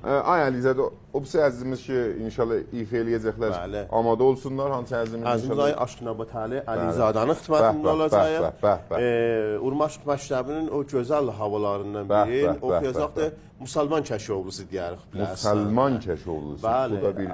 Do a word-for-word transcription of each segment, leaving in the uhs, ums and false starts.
اه، آی علیزاده، او بیریسی عزیزیمیز کی، ان‌شاءالله ایفا ائله‌یه‌جکلر، بلی، آماده اولسونلار. هانسی عزیزیمیز؟ عزیزیمیز ان‌شاءالله آقای آشنا بتالی، بلی، علیزاده‌نین خدمتینده، به‌به، اولاجاغیق. به‌به، به‌به. اه، اورماشیق مکتبی‌نین او گؤزل هاوالاریندان، به‌به، بیرین، به‌به، اوخویاجاق دا، به‌به، مسلمان کش‌اوغلوسو دئیه‌ریک بیله‌سینه. مسلمان کش‌اوغلوسو. بلی. بو دا بیر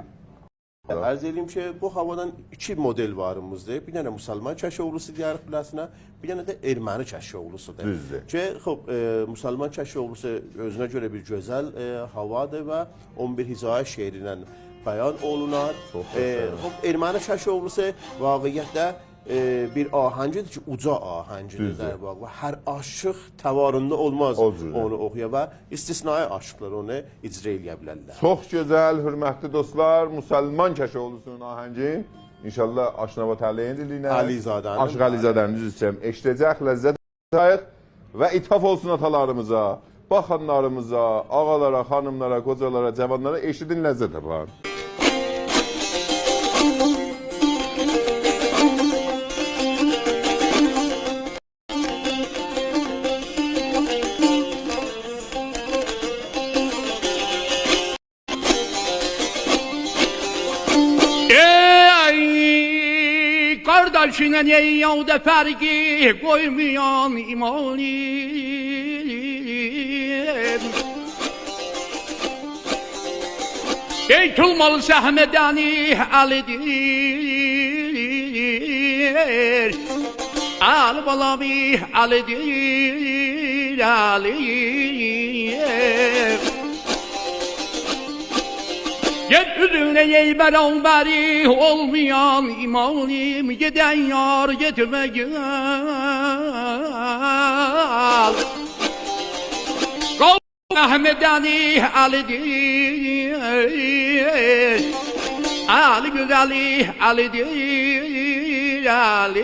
عرض ائله‌ییم کی، بو هاوادان ایکی مدل واریمیزدیر. بیر دنه مسلمان کش‌اوغلوسو دئیه‌ریک بیله‌سینه، بیر دنه ده ارمنی کش‌اوغلوسودور. دوزدور. کی، خوب، ائ، مسلمان کش‌اوغلوسو اؤزونه گؤره بیر گؤزل، ائ، هاوادیر و اون بیر هجایی شعری ایله بیان اولونار. چوخ گؤزل. ائ، خوب، ارمنی کش‌اوغلوسو واقعیتده، ائ، بیر آهنگیدیر کی، اوجا آهنگیدیر، دوزدور، در واقع. و هر عاشیق توانینده اولماز، او جوره، اونو اوخویا و استثنایی عاشیقلار اونو اجرا ائله‌یه بیلرلر. چوخ گؤزل، حؤرمتلی دوستلار، مسلمان کش‌اوغلوسونون آهنگین ان‌شاءالله آشنا بتالی‌نین دیلی ایله، علیزاده‌نین، عاشیق علیزاده‌نین، عذر ایسته‌ییرم، ائشیده‌جکلر، لذت آلاییق و اتاف اولسون آتالاریمیزا، باخانلاریمیزا، آقالارا، خانیملارا، قوجالارا، جاوانلارا، ائشیدین، لذت آپارین. ای قارداشینین ای یاودا فرقی قویمایان امام علی. بیت‌المال سهم ائدنی علی‌دیر. علی بالام علی‌دیر، علی. یئر اوزونده ای برابری اولمایان امام علی، گئدن یار گئتمه گل. قوم سهم ائدنی علی‌دیر، علی گؤزلی علی‌دیر، علی.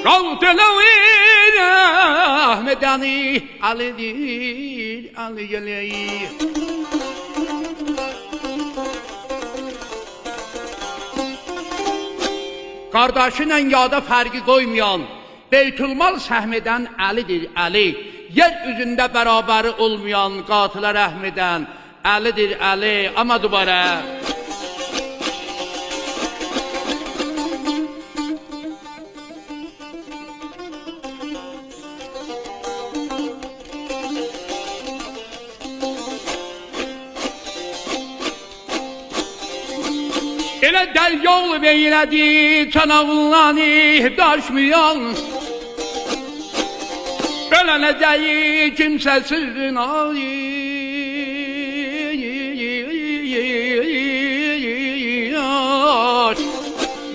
قوم سهم ائدنی علی‌دیر، علی گلیر. قارداشینان یادا فرقی قویمایان، بیت‌المال سهم ائدن علی‌دیر، علی. یئر اوزونده برابری اولمایان، قاتیلا رحم ائدن علی‌دیر، علی. آمما دوباره. ائله دریا اولوب ائیله‌دی چاناغیندان داشمایان، اؤلنه‌جک کیمسه سیرّین آی.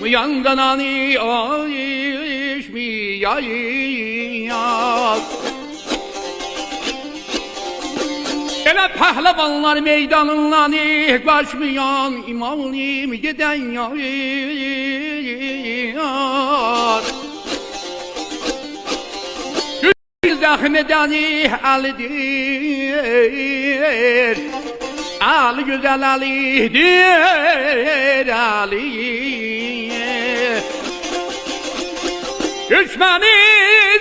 مو یاندان آنی آییشمییان. ائله پهلوانلار میدانیندان قاچمایان، امام علی گئدن یار. زخم ائدنی علی‌دیر، علی گؤزل علی‌دیر، علی. دوشمنی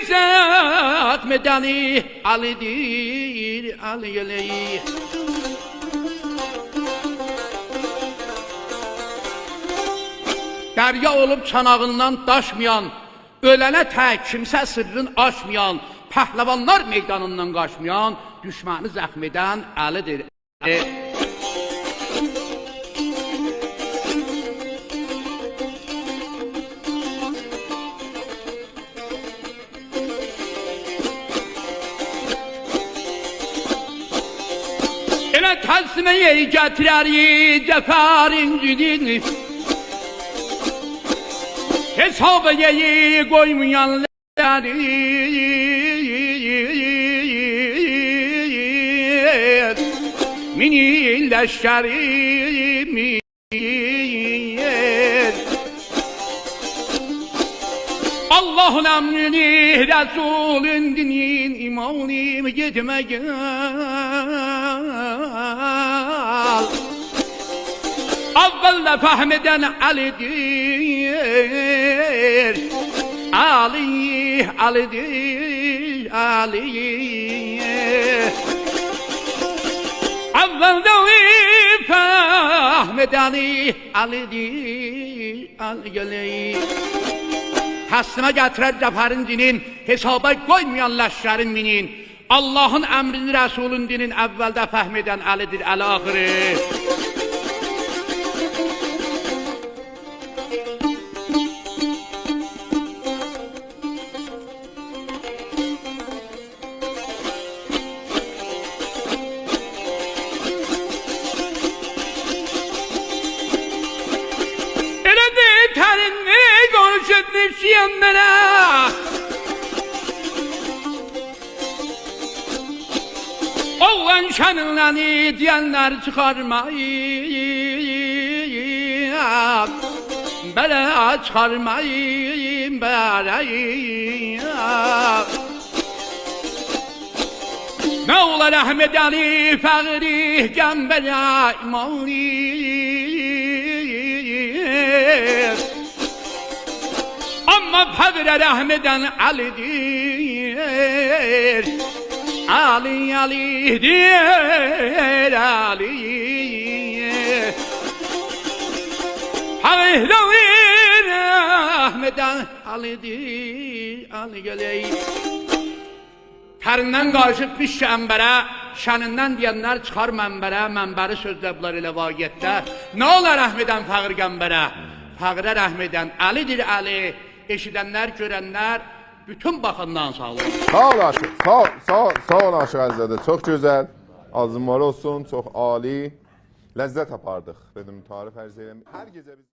زخم ائدنی علی‌دیر، علی، علی. دریا اولوب چاناغیندان داشمایان، اؤلنه تک کیمسه سیرّین آچمایان، پهلوانلار میدانیندان قاچمایان، دوشمنی زخم ائدن علی‌دیر. ائله تسلیمه گتیرر جعفر اینجیدین، حسابا قویمایانلاری. مین لشکری مین. آللاهین امرینی، رسولون دینین، امام علی گئتمه گل. اول ده فهم ائدن علی‌دیر، علی، علی‌دیر، علی. اولده فهم ائدنی علی‌دیر، علی گله‌یی. تسلیمه گتیرر جعفرین دینین، حسابا قویمایان لشکرین مینین. آللاهین امرینی، رسولون دینین، اولده فهم ائدن علی‌دیر، علی آخیری. ائله دئییر، ترینی قونوش ائتمیشییم بئله. اوغلان شانیندان دئینلر چیخارماییم، بئله چیخارماییم، بئله. نه اولا رحم ائدنی فقیری قنبره مالی. آمما فقیره رحم ائدن علی‌دیر. علی، علی‌دیر، علی. فقیره رحم ائدن علی‌دیر، علی گله‌یی. تریندن قاریشیب پیش عنبره، شانیندان دئینلر چیخار منبره، منبری سؤزله‌ییبلر ائله واقعیتده. نه اولا رحم ائدن فقیر قنبره؟ فقیره رحم ائدن علی‌دیر، علی. ائشیدنلر، گؤرنلر، بوتون باخیمدان ساغ اولون. ساغ اول عاشیق، ساغ، ساغ، ساغ اول عاشیق عزیزاده. چوخ گؤزل، آغزین وار اولسون، چوخ عالی. لذت آپاردیق، دئدیم، تعارف عرض ائدیرم. هر گئجه بیز